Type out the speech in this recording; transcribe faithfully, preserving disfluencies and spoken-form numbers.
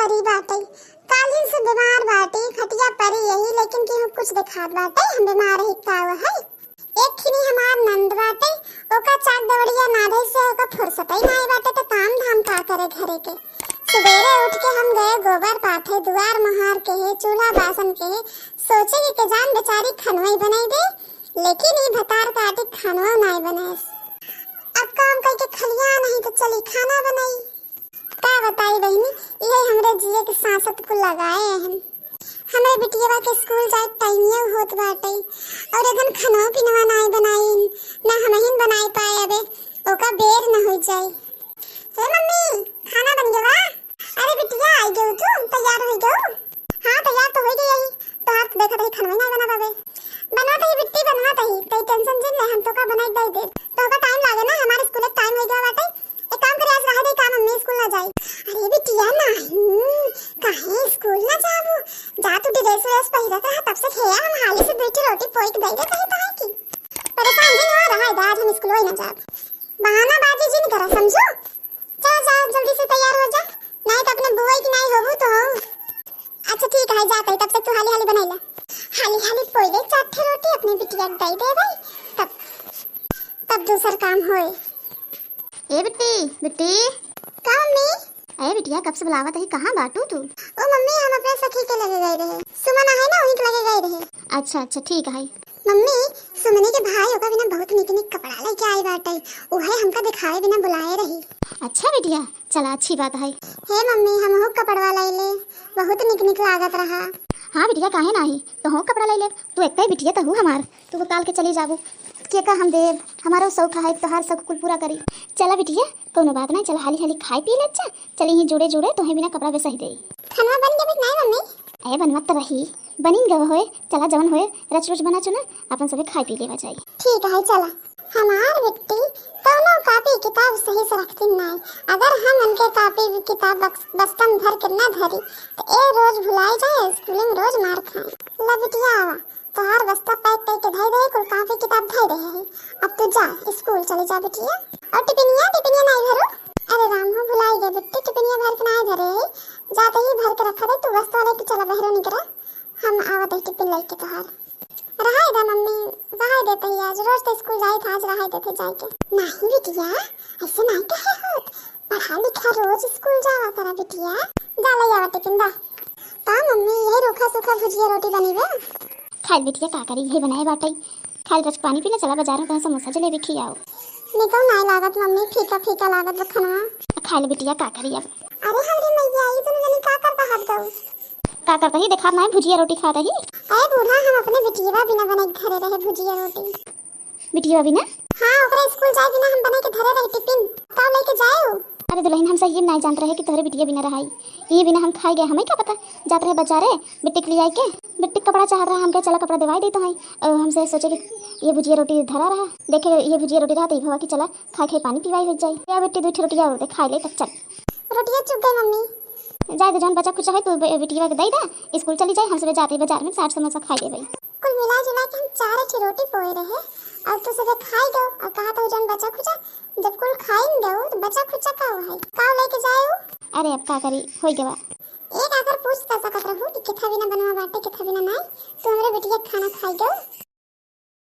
परी बाटे, कालिन से बीमार बाटे, खटिया परी यही, लेकिन केहू कुछ देखात बाटे, हम बीमार ही का है। एक खिनी हमार नंद बाटे, ओका चाक दवड़िया नाधे से ओका फुर्सत ही नाई बाटे, तो काम धाम का करे घरे के। सुबेरे उठ के हम गए गोबर पाथे, दुआर मोहार के है, चूल्हा बासन के है, सोचे कि के जान बेचारी खनवई बनाई दे, लेकिन ई भतार काटी खनवा नाई बनाएस। अब काम करके खलिया नहीं तो चली खाना बनाई। का बताई बहिनी, इहे हमरे जिए के सांसत कुल लगाए हन। हमरे बिटियवा के स्कूल जाए टाइमियो होत बाटे, और अगन खनवा पिनवा नाई बनाई, ना हमहिन बनाई पाए अबे, ओका बेर न हो जाए। हे मम्मी, खाना बन गवा? अरे बिटिया, आई गऊ तू, तैयार हो गऊ? हाँ, तैयार तो हो गई है। तोहार तो देखत रही खनवा नाई बना बाबे। बनवा तही बिट्टी, बनवा तही, तई टेंशन जिन ले, हम तोका बनाई दे दे। तोका टाइम लागे ना, हमारे स्कूल के टाइम हो गया बाटे। एक काम करे, आज रहे दे काम, मम्मी स्कूल ना जाई। अरे बिटिया नहीं, काहे स्कूल ना जाबू? जा तू ड्रेस व्रेस पहिरत रहा, तब से खेया हम हाली से दो रोटी पोई के दे दे कहीं तोहार की। परेशान जिन हो, रहा दे, आज हम स्कूल ही ना जाब। बहाना बाजी जिन करा, समझू? जा, जा, जल्दी से तैयार हो जा, नहीं तो अपने बुआ की नाई होबू तो हो। अच्छा ठीक है, जात है, तब से तू हाली हाली बनाई ला। हाली हाली पोई दे, चार ठे रोटी अपने बिटिया के दे दे भाई, तब, तब दूसर काम होए। ए बिट्टी, बिट्टी। का मम्मी? ए बिटिया, कब से बुलावत है, कहाँ बाटू तू? ओ मम्मी, हम अपने सखी के लगे गए रहे, सुमन आहे ना, वहीं के लगे गए रहे। अच्छा, अच्छा, ठीक है। मम्मी, सुमनी के भाई ओका बिना बहुत निक निक कपड़ा लेके आई बाटे, उहे हमका दिखावे बिना बुलाए रही। अच्छा बिटिया, चला अच्छी बात है। हे मम्मी, हमहू कपड़वा लइले, बहुत निक निक लागत रहा। हाँ बिटिया, काहे नाही, तोहू कपड़ा लइले, तू एक ही बिटिया तहू हमार, तू काल के चली जाबू, के का हम देब, हमारो शौक है, तोहार शौक कुल पूरा करी। चला बिटिया, कौनो बात ना, चला हाली हाली खाई पी ले, अच्छा, चली ही जुड़े जुड़े तोहे बिना कपड़ा बेसही दे। खाना बन गया बिक नहीं मम्मी? ए बनवा त रही, बनिन गवा होए, चला जवन होए रच रोच बना चुना, अपन सबे खाई पी लेवा जाई। ठीक है, चला। हमार बिट्टी कौनो कापी किताब सही से रखती नाई। अगर हम उनके कापी किताब बक्स-, बस्ता में भर के ना धरी, तो ए रोज भुलाई जाए, स्कूल में रोज मार खाए। ला बिटिया आवा, तोहार बस्ता पैक करके धई दे, कुल कापी किताब धई दे है। अब तू जा, स्कूल चली जा बिटिया। और टिफिनिया, टिफिनिया नाई भरो। अरे राम हो, भुलाई गए बिट्टी, टिफिनिया भर के नाई धरे है। जाते ही भर के रखा दे, तू बस्ता लेके चला बहरो निकरा, हम आवत है टिफिन लेके तोहार। रहाई दे मम्मी, रहाई देते ही आज, रोज तो स्कूल जाई था, आज रहाई देते जाए के। नहीं बिटिया, ऐसे नहीं कहे होत, पढ़ा लिखा रोज स्कूल जावा करा बिटिया। जा ले आवा टिफिन दा। ता मम्मी, यही रूखा सूखा भुजिया रोटी बनी बा। खाई बिटिया का करी, यही बनाए बाटे। खाई रच पानी पी ले, चला बाजार में तोहे समोसा जलेबी खियाओ। निकल नाई लागत मम्मी, फीका फीका लागत बा खाना। खाई ले बिटिया का करी अब। अरे हमरे मैया, ई दोनों जनी का करता हाथ गऊ? का करता ही देखात नाई, भुजिया रोटी खात ही। अरे बूढ़ा, हम अपने बिटिया बिना बनाई घरे रहे भुजिया रोटी। बिटिया बिना? हाँ, ओकरे स्कूल जाए बिना हम बना के धरे रहे टिफिन। का लेके जाए उ? अरे दुल्हन, हम सही में नाई जानत रहे कि तोहरे बिटिया बिना रहाई। ये बिना हम खाई गए, हमें का पता। जात रहे बाजारे, बिट्टी के लिए आई के, बिट्टी के कपड़ा चाहत रहा, हम कहे चला कपड़ा दिवाई देत हई। और हमसे सोचे कि ये भुजिया रोटी धरा रहा, देखे ये भुजिया रोटी रहा तो ये भवा कि चला खाए खाए पानी पिवाई हो जाई। या बिट्टी दू ठे रोटिया और दे, खाए ले तब चल। रोटिया चुक गई मम्मी। जाए दे, जौन बचा खुचा है तू बे-, बिटिया के दे दे, स्कूल चली जाए, हम सबे जाते बाजार में चाट समोसा खाए लेबे। कुल मिला जुला के हम चार ठे रोटी पोए रहे और तू सबे खाई गो और कहा तो जौन बचा खुचा, जब कुल खाइन गो तो बचा खुचा का हुआ है, का लेके जाए उ? अरे अब का करी, होई गवा। एक आकर पूछ त सकत रहू कि किथा बिना बनवा बाटे, किथा बिना नाई, तू हमरे बिटिया के खाना खाई गो।